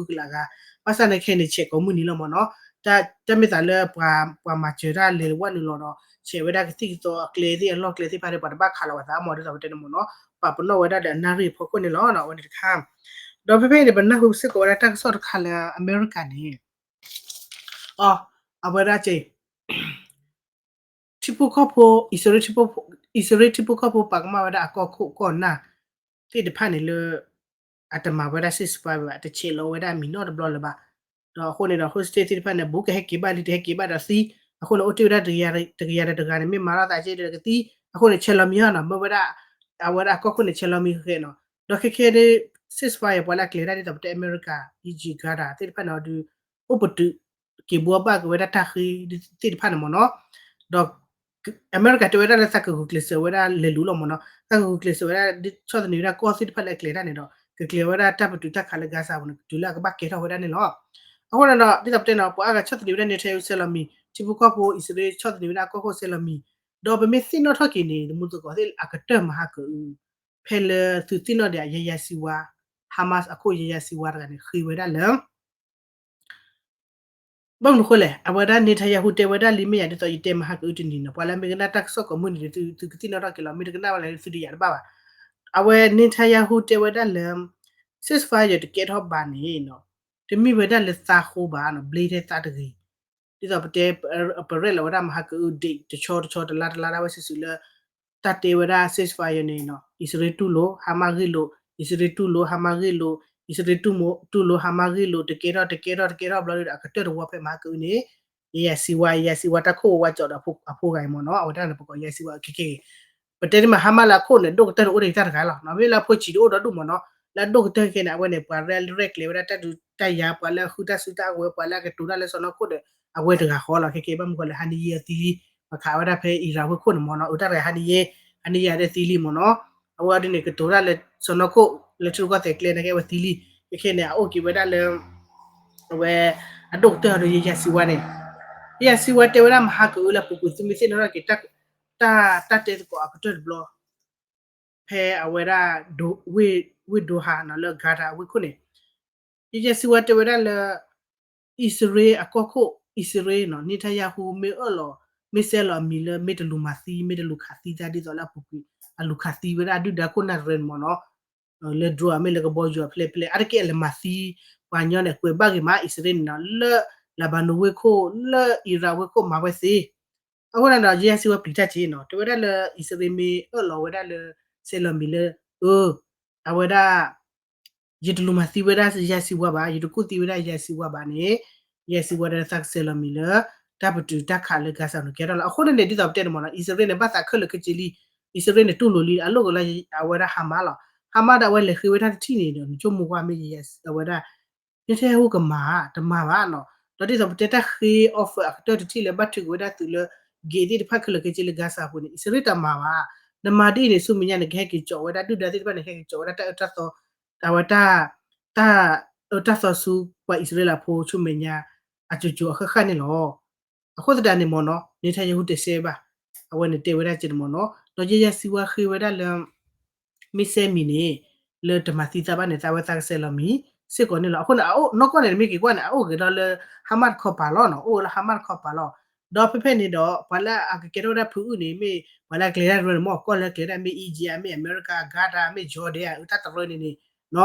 ဘၣ်ဆၣ်န့ၣ်ခဲအံၤန့ၣ် ဆဲးကိးမုၢ်နံၤလီၤမ့ၢ်နီၤ, တၢ်မ့ၢ်သးလၢ ပှၤမၤစၢၤတၢ်လဲၤဝဲနုာ်လီၤဒီး ဆဲးဝဲဒၣ်ကသံၣ်ကသီအကျဲသ့ၣ်အလီၢ်ကျဲသ့ၣ်တဖၣ်ဒီး ပှၤတဘၣ်ခးလီၤဝဲသးမ့ၢ်ဒ်သိးပတဲန့ၣ်မ့ၢ်နီၤ, ပာ်ပနီၣ်ဝဲဒၣ်ဒီးအနၣ်ရံၣ်အဖီခိၣ်န့ၣ်လီၤ. အဝဲန့ၣ်တခါ ဒီးဖဲဖဲအံၤန့ၣ် ပနၢ်ဟူစ့ၢ်ကီးဝဲဒၣ်တၢ်ကစီၣ်တခါလၢအမဲရကၤန့ၣ် အ အဝဲဒၣ်က့ ထံဖိကီၢ်ဖိ အံၣ်စရ့လး အံၣ်စရ့လးထံဖိကီၢ်ဖိပာ်ကမၣ်ဝဲဒၣ်အကီၢ်ခိၣ်ကီၢ်နၢ်သ့ၣ်တဖၣ်န့ၣ်လၢ အတမၤဝဲဒၣ် ceasefire ဘၣ်, တဆဲးလီၤဝဲဒၣ်မံၤနီတဘျီလၢၤဘၣ်. ဒီးအဃိန့ၣ်ဒီး hostage သ့ၣ်တဖၣ်န့ၣ် ဘူးကဟဲက့ၤဘၣ်လံ တဟဲက့ၤဘၣ်ဒီးသံ, အဃိန့ၣ် အိၣ်တ့ၢ်ဝဲဒၣ်တကယၤတဂၤန့ၣ် မ့ၢ်မၤထီၣ်သးက့ဒီးကသံ, အဃိန့ၣ် ဆဲးလီၤမံၤအီၤနီၤ မၢဝဲဒၣ် အဝဲဒၣ်အကီၢ်ခိၣ်န့ၣ် ဆဲးလီၤမံၤဃဲနီၤ. ဒီးခဲခဲဒ် ceasefire ပှၤလၢအကျဲၤတၢ်ဒ်သိးပတဲအမဲရကၤ Egypt Qatar သ့ၣ်တဖၣ်န့ၣ်ဒီး အိၣ်ပတုာ်က့ၤဘိးဘၣ်က့ၤဝဲဒၣ်တၢ်ဃ့သ့ၣ်တဖၣ်န့ၣ်မ့ၢ်နီၤ, ဒီး အမဲရကၤတဲဝဲဒၣ်လၢသးကဂုာ်ကျဲးစၢးဝဲဒၣ်လဲၤလူၤလီၤမ့ၢ်နီၤ, သးကဂုာ်ကျဲးစၢးဝဲဒၣ် ဆီၣ်သနံးဝဲဒၣ်ကီၢ်သ့ၣ်တဖၣ်လၢအကျဲၤတၢ်န့ၣ်ဒီး ကကျဲၤဝဲဒၣ်တၢ်ပတုာ်တၢ်ခးလၢ Gaza ပူၤန့ၣ် တုၤလၢအကဘၣ်ကဲထီၣ်ဝဲဒၣ်န့ၣ်လီၤ. အဃိန့ၣ်ဒီး ဒ်သိးပတဲနီၤ ပှၤအါဂၤဆီၣ်သနံးဝဲဒၣ် Netanyahu ဆဲးလီၤမံၤ, ထံဖိကီၢ်ဖိအံၣ်စရ့လးဆီၣ်သနံးဝဲဒၣ်ကီၢ်ခိၣ်ဆဲးလီၤမံၤ, ဒီးပမ့ၢ်သ့ၣ်နီၣ်ထီၣ်က့ၤန့ၣ် သမူသကိးသ့ၣ်အကတၢၢ်မၤဟးကၢအု ဖဲလၢသုသ့ၣ်နီၣ်ဒံး ယယၤစံဝါ, Hamas အခိၣ်ယယၤစံဝါတဂၤန့ၣ် ဃ့ဝဲဒၣ်လၢ ဘၣ်မနုၤဃိလဲၣ်, အဝဲဒၣ် Netanyahu တဲဝဲဒၣ်လံမ့ၢ်ယၤ ဒ်သိးယတဲမဟါကအုတနံၤနီၤ, ပှၤလၢမ့ၢ်ကနၣ်တၢ်ကစီၣ်ကိးမုၢ်နံၤန့ၣ် သုကသ့ၣ်နီၣ်ထီၣ်က့ၤလီၤ, မ့ၢ်တကနၣ်ဘၣ်လဲၣ် သုတယာ်တဘၣ်ဘၣ်. အဝဲ Netanyahu တဲဝဲဒၣ်လၢ ceasefire တကဲထီၣ်ဘၣ်န့ၣ် တမ့ၢ်ဝဲဒၣ်လၢသးဃိဘၣ်နီၤ, ဘျ့ထဲသးတဂ့ၤ ဒ်သိးပတဲ ပရဲၣ်လီၤဝဲဒၣ်မဟါကအု date တဆီတဆီ တလါတလါ ဒၣ်ဝဲစုာ်စုာ်လၢ တၢ်တဲဝဲဒၣ် ceasefire န့ၣ်နီၤ အံၣ်စရ့လးတူၢ်လိာ် ဟါမၢ်ဂ့ၢ်လိာ်, အံၣ်စရ့လးတူၢ်လိာ် ဟါမၢ်ဂ့ၢ်လိာ်, အံၣ်စရ့လးတူၢ်လိာ် ဟါမၢ်ဂ့ၢ်လိာ် တကဲထီၣ်တကဲထီၣ်တကဲထီၣ်ဘျီဒီး အကတၢၢ်တဝီဖဲမဟါကအုန့ၣ် ယဲၢ်စံဝါ ယဲၢ်စံဝါတၢ်ခိၣ်ဝါကၠီဒီးအဖိဂၤအံၤမ့ၢ်နီၤ အဝဲဒၣ်န့ၣ်ပကိးယဲၢ်စံဝါခဲကဲ ပတဲတမ့ၢ်ဟါမၢ်လၢအခိၣ်န့ၣ် ဒိၣ်ကတၢၢ်တအိၣ်ဒီးတၢ်တဂၤလီၤ. မ့ၢ်လၢအဖိဆံးတအိၣ်ဒီးဒူၣ်မ့ၢ်နီၤ လၢအဒိၣ်ကတၢၢ်ခဲန့ၣ် အဝဲန့ၣ် ပှၤလၢရဲၣ်ကျဲၤဝဲဒၣ်တၢ်ဒုးတၢ်ယၤ ပှၤလၢအဃုတၢ်စုတၢ်အဝဲ ပှၤလၢအကတိၤတၢ်လၢစီၢ်နီၤခိၣ်ဒီး အဝဲတဂၤဃီလီၤ. ခဲကဲဘၣ်မနုၤဃိလဲၣ် ဟါနံၤယံာ်အသံလံ ပှၤခးဝဲဒၣ်ဖဲ Iran ဝ့ၢ်ခိၣ်န့ၣ်မ့ၢ်နီၤ အတၢ်တဂၤဟါနံၤယံာ် ဟါနံၤယံာ်ဒ်သံလံမ့ၢ်နီၤ အဝဲအဒ်န့ၣ် ကတိၤတၢ်လၢစီၢ်နီၤခိၣ် လၢထံရူၢ်ကီၢ်သဲးကျဲန့ၣ်ကဲဝဲသံလံ. ခဲကဲန့ၣ် အအိၣ်က့ၤဝဲဒၣ်လၢ အဝဲ အဒိၣ်ကတၢၢ်ဒီးယဲၢ်စံဝါန့ၣ် ယဲၢ်စံဝါတဲဝဲဒၣ်မဟါကအုလၢပူၤကွံာ် သုမ့ၢ်သ့ၣ်နီၣ်ထီၣ်က့ၤ တၢ်တဲသကိးအကတၢၢ်တဘျီ ဖဲအဝဲဒၣ် ဝ့ၢ်ဒိဟါနီၤ လၢ Qatar အဝ့ၢ်ခိၣ်န့ၣ် ယဲၢ်စံဝါတဲဝဲဒၣ်လၢ အံၣ်စရ့လးအကီၢ်ခိၣ် အံၣ်စရ့လးနီၤ Netanyahu မ့ၢ်အၢၣ်လီၤ မ့ၢ်ဆဲးလီၤအမံၤလၢ မ့ၢ်တလူၤမၤသံ မ့ၢ်တလူၤခးသံတၢ်ဒ်သိးလၢအပူၤကွံာ် အလူၤခးသံဝဲဒၣ်ဒုၣ်ဒါခိၣ်နၢ်ရဲၣ်န့ၣ်မ့ၢ်နီၤ လၢ drone မ့ၢ်လၢကဘီယူၤအဖျဲၣ်ဖျဲၣ် အါတက့ၢ်အလဲၤမၤသံ ပှၤညီန့ၣ် ကွဲးဘၣ်ဂ့ၤမး အံၣ်စရ့လးန့ၣ်နီၤ လၢ Lebanon ဝ့ၢ်ခိၣ် လၢ Iran ဝ့ၢ်ခိၣ်မၤဝဲသ့ အဃိန့ၣ်ဒီး ယဲၢ်စံဝါပျံၤတၢ်က့ၤနီၤ တဲဝဲဒၣ်လၢအံၣ်စရ့လးမ့ၢ်အၢၣ်လီၤဝဲဒၣ်လၢ ဆဲးလီၤမံၤလၢ အၢ အဝဲဒၣ် ယတလူၤမၤသံဝဲဒၣ်ယဲၢ်စံဝါဘၣ် ယတကူၣ်သံဝဲဒၣ်ယဲၢ်စံဝါဘၣ်န့ၣ် ယဲၢ်စံဝါဒၣ်သးကဆဲးလီၤမံၤလၢ တၢ်ပတုာ်တၢ်ခးလၢ Gaza န့ၣ်ကဲထီၣ်လီၤ. အဃိန့ၣ်န့ၣ် ဒ်သိးပတဲန့ၣ်မ့ၢ်နီၤ အံၣ်စရ့လးန့ၣ် ဘၣ်သးခဲလၢာ်ခဲဆ့လံ အံၣ်စရ့လးန့ၣ်တူၢ်လိာ်လံ အလိၣ်ကလၢအဝဲဒၣ်ဟါမၢ်လီၤ. ဟါမၢ်ဒီးအဝဲလဲၤဃ့ဝဲတၢ်တထံၣ်န့ၣ်ဒီး နဆိကမိၣ်ကွၢ်မ့ၢ် အဝဲဒၣ် Netanyahu ကမၤ တမၤဘၣ်နီၤ ဒီးဒ်သိးပတဲတၢ်ဃ့ offer အကတၢၢ်တထံၣ်လၢဘၣ်ထုးက့ၤဝဲဒၣ်သုးလၢ gate သ့ၣ်တဖၣ်ခဲလၢာ်ခဲဆ့လၢ Gaza အပူၤန့ၣ် အံၣ်စရ့လးတမၤဘၣ်. နမၤဒ်အံၤန့ၣ် ဆူမဲာ်ညါန့ၣ် ကဟဲက့ၤကၠီးဝဲဒၣ်ဒုၣ်ဒါသ့ၣ်တဖၣ်န့ၣ် ဟဲက့ၤကၠီးဝဲဒၣ်တၢ်အၢတၢ်သီ အဝဲတၢ် တၢ်အၢတၢ်သီဆူပှၤအံၣ်စရ့လးဖိဆူမဲာ်ညါ အကၠိကၠိအဃၣ်ဃၣ်န့ၣ်လီၤ. အဃိသတးန့ၣ်မ့ၢ်နီၤ Netanyahu တဆဲးဘၣ် အဝဲန့ၣ်တဲဝဲဒၣ်ကဲန့ၣ်မ့ၢ်နီၤ ဒီးယဲၢ်စံဝါဃ့ဝဲဒၣ်လၢ မ့ၢ်ဆဲးမံၤန့ၣ် လၢတမၤသံသးဘၣ်န့ၣ် သးဝဲသးကဆဲးလီၤမံၤ စ့ၢ်ကီးန့ၣ်လီၤ. အဃိန့ၣ် အအိၣ်နီၢ်ကီၢ်န့ၣ် မ့ၢ်က့ၤကွၢ်န့ၣ် အအိၣ်ဂ့ၤဒီးလၢ ဟါမၢ်တခီပၤလီၤနီၤ အိၣ်ဝဲလၢဟါမၢ်တခီပၤလီၤ. ဒီးဖဲဖဲန့ၣ်ဒီး ပှၤလၢအကကဲထီၣ်ဝဲဒၣ်ဖုအုၣ်န့ၣ် မ့ၢ်ပှၤလၢအကျဲၤတၢ်ရၢန့ၣ် မ့ၢ်ကီၢ်လၢကျဲၤတၢ် မ့ၢ် Egypt မ့ၢ် America Qatar မ့ၢ် Jordan အတၢ်တရၢန့ၣ်န့ၣ်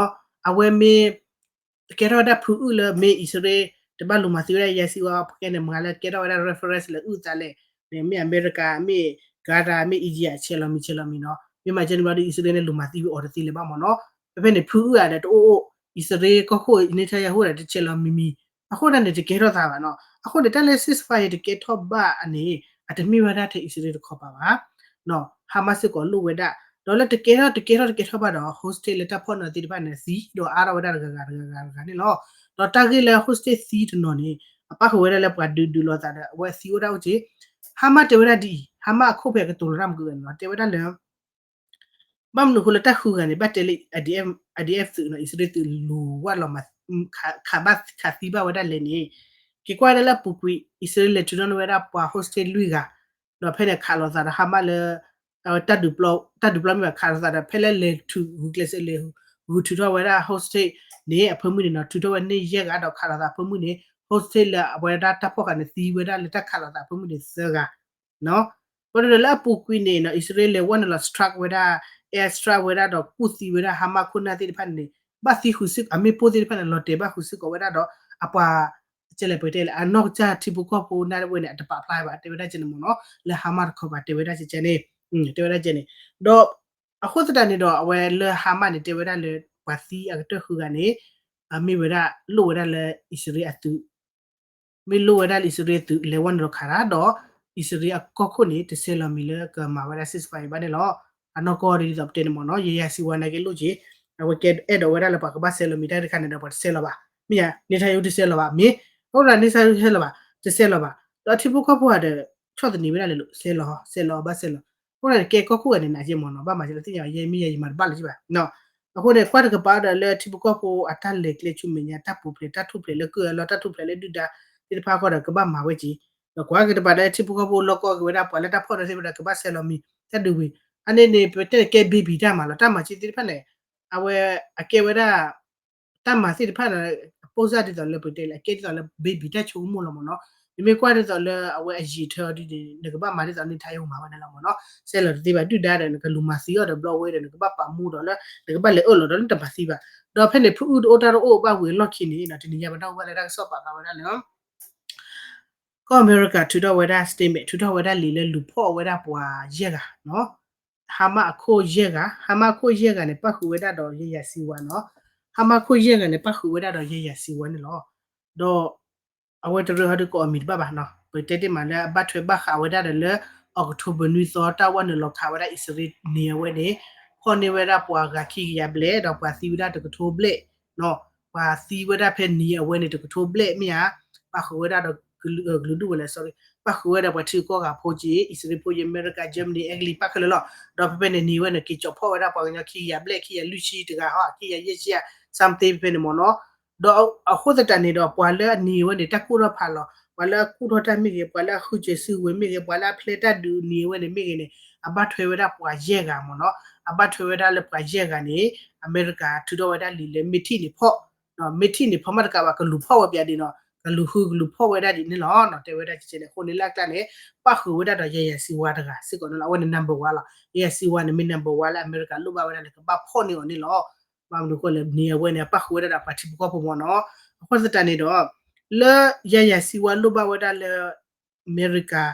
အဝဲမ့ၢ် ကဲထီၣ်ဝဲဒၣ်ဖုအုၣ်လၢမ့ၢ်အံၣ်စရ့လး တဘၣ်လူၤမၤသံဝဲဒၣ်ယဲၢ်စံဝါ ပကဲန့ၣ် မၤလၢကဲထီၣ်ဝဲဒၣ် reference လၢအုၣ်သးလဲၣ် မ့ၢ် America မ့ၢ် Qatar မ့ၢ် Egypt ဆဲးလီၤမံၤဆဲးလီၤမံၤနီၤ မ့ၢ်မၤကဲန့ၣ်ဘျီဒီး အံၣ်စရ့လးန့ၣ်လူၤမၤသံဝဲအီၤတသ့လၢၤဘၣ်မ့ၢ်နီၤ. ဖဲဖဲန့ၣ် ဖုအုၣ်ဧါဒီးတအိၣ်အိၣ် အံၣ်စရ့လးကီၢ်ခိၣ် Netanyahu ဒီးတဆဲးလီၤမံၤမံၤ အဃိန့ၣ်န့ၣ် တကဲထီၣ်သးဘၣ်နီၤ. အဃိန့ၣ် တၢ်လၢ ceasefire တကဲထီၣ်ဘၣ်န့ၣ် အတမ့ၢ်ဝဲဒၣ်ထဲအံၣ်စရ့လးတခီပၤဘၣ် ဟါမၢ်စ့ၢ်ကီးလိၣ်ဝဲဒၣ် ဒီးလၢတကဲထီၣ်တကဲထီၣ်တကဲထီၣ်ဘၣ်ဒီး hostage လၢတၢ်ဖီၣ်န့ၢ်သ့ၣ်တဖၣ်န့ၣ် သံဒီးအါထီၣ်ဝဲဒၣ်တဂၤဂၤတဂၤဂၤတဂၤန့ၣ်လီၤ. ဒီးတၢ်ဂ့ၢ်လၢ hostage သံတနီၤန့ၣ် အပၣ်ဃုာ်ဝဲဒၣ်လၢပှၤဒုးဒုးလိာ်သးဒီး အဝဲသံအိၣ်ဒၣ်အိၣ်က့ၤ ဟါမၢ်တဲဝဲဒၣ်ဒ်အံၤ ဟါမၢ်အခိၣ်ဖဲအကတိၤလီၤတၢ်မုၢ်ကဝဲန့ၣ်လီၤ တဲဝဲဒၣ်လၢ ဘၣ်မနုၤအဃိလၢတၢ်ဃုဂၤန့ၣ် ဘၣ်တဲလၢ IDF သုးနီၤ အံၣ်စရ့လးသုးလူၤဝဲလီၤ ခးဘၣ်ခးသံဘၣ်ဝဲဒၣ်လဲၣ်န့ၣ် က့ၤကွၢ်ဒၣ်လၢအပူၤကွံာ် အံၣ်စရ့လးလဲၤထုးထီၣ်န့ၢ်ဝဲဒၣ်ပှၤ hostage လွံၢ်ဂၤ ဒီးဖဲန့ၣ်ခးလိာ်သးဒီးဟါမၢ်လၢ တၢ်ဒုးပျီမ့ၢ်ဘၣ်ခးလိာ်သးဒီး ဖဲလၢလဲၤထုးဂုာ်ကျဲးစၢးလဲၤ ဂုာ်ထုးထီၣ်ဝဲဒၣ် hostage န့ၣ် အဖၢမုၢ်န့ၣ်နီၤ ထုးထီၣ်ဝဲန့ၢ်ယဲၢ်ဂၤဒီးခးလိာ်သးဖၢမုၢ်န့ၣ် hostage လၢအဝဲဒၣ်တၢ်ဖီၣ်ဃာ်န့ၣ်သံဝဲဒၣ်လၢတၢ်ခးလိာ်သးဖၢမုၢ်န့ၣ်သၢဂၤ ဘၣ်ဒီးလၢအပူၤကွံာ်န့ၣ်နီၤ အံၣ်စရ့လးလဲၤဝဲန့ၣ်လီၤ strike ဝဲဒၣ် air strike ဝဲဒၣ်ဒီးကူၣ်သံဝဲဒၣ်ဟါမၢ်ခိၣ်နၢ်သ့ၣ်တဖၣ်န့ၣ် ဘၣ်သံဃုာ်စ့ၢ်ကီး အမ့ၣ်ပိၢ်သ့ၣ်တဖၣ်န့ၣ် လီၤတဲာ်ဘၣ်ဃုာ်စ့ၢ်ကီးဝဲဒၣ်ဒီး အပှၤ ကဲလဲၣ်ပတဲလဲၣ် အနီၢ်ကစၢ်ထံဖိကီၢ်ဖိနၢ်တဝဲန့ၣ် အတပာ်ဖျါဘၣ် တဲဝဲဒၣ်ကဲန့ၣ်မ့ၢ်နီၤ လၢဟါမၢ်တခီပၤတဲဝဲဒၣ်ကဲန့ၣ် တဲဝဲဒၣ်ကဲန့ၣ် ဒီး အဃိသတးန့ၣ်ဒီး အဝဲလၢဟါမၢ်န့ၣ် တဲဝဲဒၣ်လၢ ပှၤသံအကတၢၢ်ဃုဂၤန့ၣ် မ့ၢ်ဝဲဒၣ် လိၣ်ဝဲဒၣ်လၢအံၣ်စရ့လးအသုး မ့ၢ်လိၣ်ဝဲဒၣ်လၢအံၣ်စရ့လးသုးလဲၤဝဲန့ၣ်ဒီးခးတၢ်ဒီး အံၣ်စရ့လးအကီၢ်ခိၣ်န့ၣ် တဆဲးလီၤမံၤလၢကမၤဝဲဒၣ် ceasefire ဘၣ်န့ၣ်လီၤ. အနီၢ်ကီၢ်ဒ်သိးပတဲန့ၣ်မ့ၢ်နီၤ ယဲၢ်စံဝါန့ၣ်က့လိၣ်က့ၤ အဝဲကဲအဲၣ်ဒိးဝဲဒၣ်လၢပှၤကဘၣ်ဆဲးလီၤမံၤတၢ်တခါန့ၣ်ဒီးပှၤတဆဲးလီၤဘၣ် မ့ၢ်ယါ Netanyahu တဆဲးလီၤဘၣ် မ့ၢ် အဃိန့ၣ် Netanyahu တဆဲးလီၤဘၣ် တဆဲးလီၤဘၣ် ဒီးထံဖိကီၢ်ဖိဧါဒီး ဆီၣ်သနံးဝဲဒၣ်လဲၤလိာ် ဆဲးလီၤ ဆဲးလီၤဘၣ်ဆဲးလီၤ အဃိန့ၣ်ကဲကီၢ်ခိၣ်ဂၤန့ၣ် နာ်က့မ့ၢ်နီၤ ဘၣ်မၤက့လၢသ့ၣ်ညါ ယဲမ့ၢ်ယဲယမၤတဘၣ်လၢၤဘၣ် အဃိန့ၣ် ကွၢ်တကပၤဒီးလၢထံဖိကီၢ်ဖိအတၢ်လဲၤကျဲဆူမဲာ်ညါ တၢ်ပူၤဖျဲး တၢ်ထူၣ်ဖျဲးလၢကၢၢ်အလီၢ် တၢ်ထူၣ်ဖျဲးလၢဒုၣ်ဒါသ့ၣ်တဖၣ်ဃီဒီးကဘၣ်မၤဝဲက့ၤ ဒီးကွၢ်က့ၤတပၤဒီးထံဖိကီၢ်ဖိလီၢ်ကီၢ်က့ၤဝဲဒၣ် ပှၤလၢတၢ်ဖီၣ်န့ၢ်သ့ၣ်တဖၣ်ဒီးကဘၣ်ဆဲးလီၤမံၤ တၢ်ဒုးဝံၤ အန့ၣ်န့ၣ် ပတဲန့ၣ်ကဲ baby တၢ်မၤလီၤ တၢ်မၤက့သ့ၣ်တဖၣ်န့ၣ် အဝဲအကဲဝဲဒၣ် တၢ်မၤသ့ၣ်တဖၣ်န့ၣ် အပိၢ်စၢ်ဒ်သိးလၢပတဲလၢ အကဲဒ်သိးလၢ baby တၢ်ဆိကမိၣ်လီၤမ့ၢ်နီၤ နမ့ၢ်ကွၢ်ဒ်သိးလၢအဝဲအယံာ်ထၢဒ်န့ၣ် နကဘၣ်မၤဒ်သိး Netanyahu မၤဝဲန့ၣ်လီၤမ့ၢ်နီၤ ဆဲးလီၤတသ့ဘၣ် ဒုၣ်ဒါဒီး နကလူၤမၤသံအီၤဒီးဘျီဝဲဒီး နကဘၣ်ပာ်မူဒီးလၢ နကဘၣ်လဲၤအၢၣ်လီၤဒီးလၢတမၤသံဘၣ် ဒီးဖဲန့ၣ် ဖုအုၣ်တအိၣ်တၢ်တအိၣ်ဘၣ်ဝံၤအလီၢ်ခံန့ၣ်နီၤ တနံၤညါပနၢ်ဟူဘၣ်လၢတၢ်ကစီၣ်ပာ်ဖျါဝဲဒၣ်လၢ ကီၢ်အမဲရကၤထုးထီၣ်ဝဲဒၣ် statement ထုးထီၣ်ဝဲဒၣ်လံာ်လၢလူၤဖီၣ်ဝဲဒၣ်ပှၤယဲၢ်ဂၤနီၤ, ဟါမၢ်အခိၣ်ယဲၢ်ဂၤ, ဟါမၢ်အခိၣ်ယဲၢ်ဂၤန့ၣ် ပၣ်ဃုာ်ဝဲဒၣ်ဒီးယဲၢ်ယၤစံဝါနီၤ, ဟါမၢ်အခိၣ်ယဲၢ်ဂၤန့ၣ် ပၣ်ဃုာ်ဝဲဒၣ်ဒီးယဲၢ်ယၤစံဝါန့ၣ်လီၤ. ဒီး အဝဲတရၢဟီဒုးကအီၣ်မံၤတဘၣ်ဘၣ်နီၤ, ပတဲတ့ၢ်မးလၢအဘၣ်ထွဲဘၣ်ဃးဝဲဒၣ်ဒီးလၢ October နွံသီ တၢ်ဝဲန့ၣ်လီၤခးဝဲဒၣ်အံၣ်စရ့လးန့ၣ်အဝဲန့ၣ်, ဖီၣ်န့ၢ်ဝဲဒၣ်ပှၤဂၤခံကယၤဘျဲၣ် ဒီးပှၤသံဝဲဒၣ်တကထိဘျဲၣ်နီၤ, ပှၤသံဝဲဒၣ်ဖဲန့ၣ်အဝဲန့ၣ်တကထိဘျဲၣ်မ့ၢ်ဧါ, ပၣ်ဃုာ်ဝဲဒၣ်ဒီး ကလုာ်ဒူၣ်ဝဲလဲၣ် sorry, ပၣ်ဃုာ်ဝဲဒၣ်ပှၤထံဂုၤကီၢ်ဂၤဖိက့ၤ အံၣ်စရ့လးဖိက့ၤ အမဲရကၤ Germany Italy ပၣ်ခဲလၢာ်လီၤ. ဒီးဖဲဖဲန့ၣ်န့ၣ်အဝဲန့ၣ် က့ၤကၠီၣ်ဖီၣ်ဝဲဒၣ်ပှၤကညီခံကယၤဘျဲၣ် ခံကယၤလွံၢ်ဆံတဂၤဟီ ခံကယၤယဲၢ်ဆံဧါ something ဖဲန့ၣ်မ့ၢ်နီၤ. ဒီးအဃိသတးန့ၣ်ဒီး ပှၤလၢအန့ၢ်ဝဲန့ၣ် တၢ်ကူၣ်ထီၣ်ဖးလီၤ, ပှၤလၢအကူၣ်ထီၣ်တၢ်မ့ၢ်ဂ့ၤ, ပှၤလၢအဃုစၢၤစုဝဲၤမ့ၢ်ဂ့ၤ, ပှၤလၢအဖျဲးတၢ်ဒုးန့ၢ်ဝဲန့ၣ်မ့ၢ်ဂ့ၤန့ၣ် အဘၣ်ထွဲဝဲဒၣ်ပှၤယဲၢ်ဂၤမ့ၢ်နီၤ. အဘၣ်ထွဲဝဲဒၣ်လၢပှၤယဲၢ်ဂၤန့ၣ် အမဲရကၤထုးထီၣ်ဝဲဒၣ်လံာ်လၢ မ့ၢ်ထံၣ်န့ၣ်ဖီၣ်, မ့ၢ်ထံၣ်န့ၣ်ဖီၣ်မးတကးဘၣ် ကလူၤဖီၣ်ဝဲပၠးဒ်နီၤ, ကလူၤဃုကလူၤဖီၣ်ဝဲဒၣ်ဒ်န့ၣ်လီၤ. တဲဝဲဒၣ်ကဲလဲၣ် အဃိန့ၣ်လၢအကျါန့ၣ် ပၣ်ဃုာ်ဝဲဒၣ်ဒီးယဲၢ်ယၤစံဝါတဂၤစ့ၢ်ကီးန့ၣ်လီၤ. အဝဲန့ၣ် number one လီၤ. ယဲၢ်ယၤစံဝါန့ၣ်မ့ၢ် number one လၢအမဲရကၤလိၣ်ဘၣ်ဝဲဒၣ်လၢကဘၣ်ဖီၣ်န့ၢ်အီၤန့ၣ်လီၤ. ဘၣ်မနုၤအဃိလဲၣ် န့ၢ်အဝဲန့ၣ် အပၣ်ဃုာ်ဝဲဒၣ်ပှၤထံဖိကီၢ်ဖိမ့ၢ်နီၤ. အဃိသတးန့ၣ်ဒီး လၢယဲၢ်ယၤစံဝါလိၣ်ဘၣ်ဝဲဒၣ်လၢ အမဲရကၤ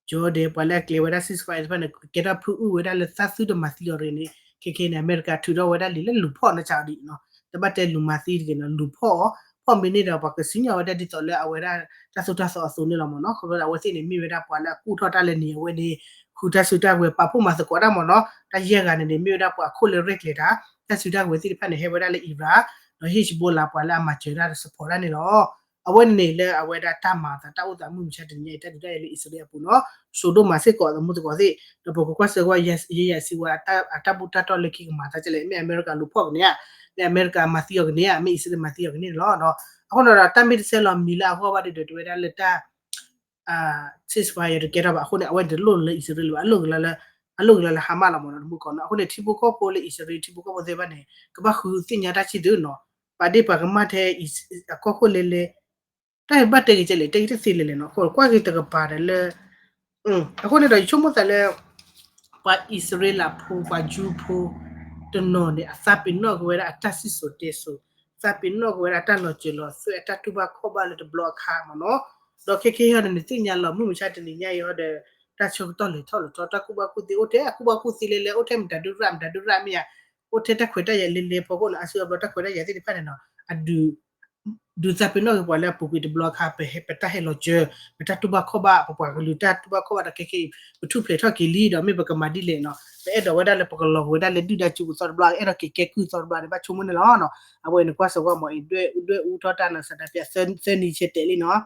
ကၠီဒဲး ပှၤလၢအကျဲၤဝဲဒၣ် ceasefire တဖၣ်န့ၣ် ကဲထီၣ်ဖုအုၣ်ဝဲဒၣ်လၢသးသုတမၤသံအီၤတဂ့ၤန့ၣ် ခဲခဲန့ၣ် အမဲရကၤထုးထီၣ်ဝဲဒၣ်လံာ်လၢလူၤဖီၣ်နီၤ ကၠီဒ်နီၤ, တဘၣ်တဲလူၤမၤသံတဂ့ၤနီၤ, လူၤဖီၣ်အီၤ, ဖီၣ်မ့ၢ်န့ၢ်ဒီး ပှၤကစံၣ်ညီၣ်ဝဲဒၣ်ဒ်သိးလၢအဝဲဒၣ်တၢ်သိၣ်တၢ်သီအသိးန့ၣ်လီၤမ့ၢ်နီၤ. ခီဖျိလၢအဝဲသ့ၣ်န့ၣ် မ့ၢ်ဝဲဒၣ်ပှၤလၢအကူၣ်ထီၣ်တၢ်လၢန့ၣ်အဝဲန့ၣ် ဃုတၢ်စုတၢ်ကဝဲၤ ပာ်ဖှိၣ်မၤသကိးတၢ်မ့ၢ်နီၤ. တၢ်ယဲၢ်ဂၤန့ၣ်န့ၣ် မ့ၢ်ဝဲဒၣ်ပှၤအခိၣ်လၢရဲၣ်ကျဲၤတၢ်, တၢ်စုတၢ်ကဝဲၤသ့ၣ်တဖၣ်န့ၣ် ဟဲဝဲဒၣ်လၢ Iran ဒီး Hezbollah ပှၤလၢအမၤစၢၤတၢ်ဒီး support တၢ်န့ၣ်လီၤ. အဝဲန့ၣ်လၢအဝဲဒၣ်တၢ်မၤအသးတၢ်အိၣ်သးမုၢ်မဆါတနံၤညါအံၤ တၢ်ဒုးတၢ်ယၤလၢအံၣ်စရ့လးအပူၤနီၤ, စိဒိၣ်မးစ့ၢ်ကီးသမူသကိးသ့ၣ်, ဒီးပကကွၢ်စၢၤကွၢ် ယဲၢ်ယၤစံဝါ အတၢ်ဘူၣ်တၢ်တီၢ်လၢခံကမၤသးကဲလဲၣ်, မ့ၢ်အမဲရကၤလူၤဖီၣ်ကန့ၢ်ဧါ, မ့ၢ်အမဲရကၤမၤသံအီၤကန့ၢ်ဧါ, မ့ၢ်အံၣ်စရ့လးမၤသံအီၤကန့ၢ်န့ၣ်လီၤ. အဃိန့ၣ်ဒီး တၢ်မ့ၢ်တဆဲးလီၤမံၤလၢအဂီၢ်ဘၣ်ဒီး တဝဲဒၣ်လၢတၢ် ceasefire တကဲထီၣ်ဘၣ်အဃိန့ၣ် အဝဲန့ၣ်တလိၣ်လၢအံၣ်စရ့လးဘၣ်, အလိၣ်ကလၢလၢ အလိၣ်ကလၢလၢ Hamas လီၤမ့ၢ်နီၤ တမူကီၢ်နီၤ. အဃိန့ၣ် ထံဖိကီၢ်ဖိလၢအံၣ်စရ့လး ထံဖိကီၢ်ဖိသ့ၣ်တဖၣ်န့ၣ် ကဘၣ်ဃုသ့ၣ်ညါတၢ်ဆံၣ်သုနီၤ, ပာ်ဒ့ၣ်ပာ်ကမၣ်ထဲ အကီၢ်ခိၣ်လဲၤလဲၤ, တၢ်ဘၣ်တဲဂ့ၤကဲလဲၣ် တဲဂ့ၤတသ့လဲၣ်လဲၣ်နီၤ, ကွၢ်က့ၤတကပၤဒီးလၢ အဃိန့ၣ်ဒီး ယဆိကမိၣ်သးလၢ ပှၤအံၣ်စရ့လးဖိ ပှၤယူဖိ တနီၤန့ၣ် အသးပ့ၤနီၣ်က့ၤဝဲဒၣ်အတၢ်စံၣ်စိၤတဲစိၤ, သးပ့ၤနီၣ်က့ၤဝဲဒၣ်အတၢ်လီၤစၢၤလီၤသွဲၣ် အတၢ်တူၢ်ဘၣ်ခီၣ်ဘၣ်လၢတဘျီအခါမ့ၢ်နီၤ. ဒီးခဲခဲအံၤဟီဒီး နသ့ၣ်ညါလီၤ မုၢ်မဆါတနံၤညါအံၤဟီဒီး တၢ်ဆၢကတီၢ်လဲၤထီၣ်လဲၤထီ တၢ်ကူၣ်ဘၣ်ကူၣ်သ့အိၣ်ထဲ အကူၣ်ဘၣ်ကူၣ်သ့လဲၤလဲၤ အိၣ်ထဲမတၤဒုရၣ် မတၤဒုရၣ်မ့ၢ်ဧါ, အိၣ်ထဲတၢ်ခွဲးတၢ်ယာ်လဲၤလဲၤဖီခိၣ်န့ၣ် အါစုအါဘျီတၢ်ခွဲးတၢ်ယာ်သ့ၣ်တဖၣ်န့ၣ်နီၤ အဒုး ဒုးသးပ့ၤနီၣ်က့ၤပှၤလၢအပူၤကွံာ်တဘျီအခါ ပဟဲ ပတၢ်ဟဲလီၤစၢၤ ပတၢ်တူၢ်ဘၣ်ခီၣ်ဘၣ် ပပှၤကလုာ်တၢ်တူၢ်ဘၣ်ခီၣ်ဘၣ်ဒီး ခဲခဲအံၤ ပထူၣ်ဖျဲးထီၣ်က့ၤလံဒီး မ့ၢ်ပကမၤဒ်လဲၣ်နီၤ ပအဲၣ်ဒိးဝဲဒၣ်လၢပကလီၤက့ၤဝဲဒၣ်လၢဒုၣ်ဒါစုပူၤသီတဘျီ အဲၣ်ဒိးက့ၤကဲကုၢ်သီတဘျီန့ၣ် ဘၣ်ဆိကမိၣ်န့ၣ်လီၤ. အဝဲန့ၣ်ကွၢ်စၢၤကွၢ်မးအံၤ ဒွဲၣ်အူထီၣ်တၢ်နီၤ စးတၢ်ပျး သၢနံၤဆဲးတဲာ်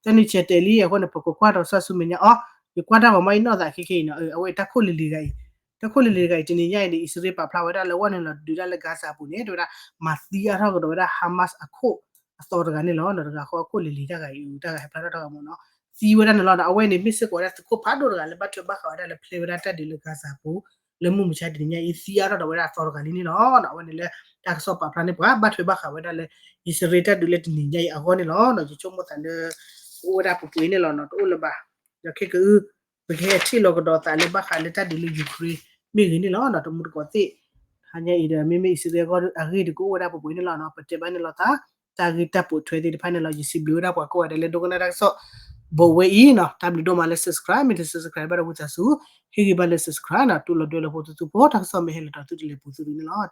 လံနီၤ သၢနံၤဆဲးတဲာ်လံ အဃိန့ၣ် ပကကွၢ်ဒီးစီဆူမဲာ်ညါအီၤ ယကွၢ်တၢ်ဂီၤမးအံၤနီၢ်သးခဲခဲအံၤနီၤ အဝဲတၢ်ခိၣ်လံၤလံၤဂၤအံၤ တၢ်ခိၣ်လံၤလံၤတဂၤအံၤ တနံၤညါအံၤန့ၣ် အံၣ်စရ့လးပာ်ဖျါဝဲဒၣ်လၢ ဝဲန့ၣ်လီၤဒုးတၢ်လၢ Gaza အပူၤန့ၣ် တဲဝဲဒၣ် မၤသံအါထီၣ်ကဒီးဝဲဒၣ် Hamas အခိၣ်အသီတဂၤန့ၣ်လီၤ. ဒီးတဂၤဃီအခိၣ်လံၤလံၤတၢ်ဂၤအံၤ တၢ်ဂၤဟဲဖျါထီၣ်တၢ်ဂီၤမးနီၤ သံဝဲဒၣ်န့ၣ်လီၤ. အဝဲန့ၣ်မ့ၢ်စ့ၢ်ကီးဝဲဒၣ်သုးခိၣ်ဖးဒိၣ်တဂၤလၢဘၣ်ထွဲဘၣ်ဃးဝဲဒၣ်လၢဖျဲဝဲဒၣ်တၢ်ဒုးလၢ Gaza အပူၤ လၢမုၢ်မဆါတနံၤညါအံၤ သံအါထီၣ်ဒီးဝဲဒၣ်အသီတဂၤလံန့ၣ်လီၤ. အဝဲန့ၣ်လၢ တၢ်ကစီၣ်ပာ်ဖျါန့ၣ် ပှၤဘၣ်ထွဲဘၣ်ဃးဝဲဒၣ်လၢ အံၣ်စရ့လးတၢ်ဒုးလၢတနံၤညါအံၤအဂီၢ်န့ၣ်လီၤ. ယဆိကမိၣ်သးလၢ ကအိၣ်ဝဲဒၣ်ပှဲၤပှဲၤန့ၣ်လီၤနီၤ တအိၣ်လၢၤဘၣ်. ဒီးခဲကအု ပကဟဲထံၣ်လီၤကဒီးသးလၢဘၣ်ဃးလၢတၢ်ဒုးလၢ Ukraine မ့ၢ်ဂ့ၤန့ၣ်လီၤ. တမူတကိးသ့ၣ် ဟါညါအံၤဒီး မ့မ့ၢ်အံၣ်စရ့လးအဂီၢ်အဂ့ၢ်ဒီး ကအိၣ်ဝဲဒၣ်ပှဲၤပှဲၤန့ၣ်လီၤ. ပတဲဘၣ်န့ၣ်လီၤသး တၢ်ဂ့ၢ်တၢ်ပိာ်ထွဲသ့ၣ်တဖၣ်န့ၣ်လီၤ. ယစံးဘျုးဝဲဒၣ်ပှၤကိးဂၤဒဲးလၢဒိကနၣ်တၢ်ကစီၣ် ဘိးဝဲအံၤနီၤ တၢ်ဘျုးဒိၣ်မးလၢ subscribe မ့ၢ်တ subscribe ဘၣ်ဒီးဝံသးစူၤ ဟ့ၣ်ဂံၢ်ဘါလၢ subscribe နီၤ တူၢ်လိာ်ဒွဲၣ်လိာ်ဖိသုသုဖိ တၢ်ကစီၣ်မ့ၢ်ဟဲလီၤဒီးသုတလဲၤပူၤသုဒုန့ၣ်လီၤ.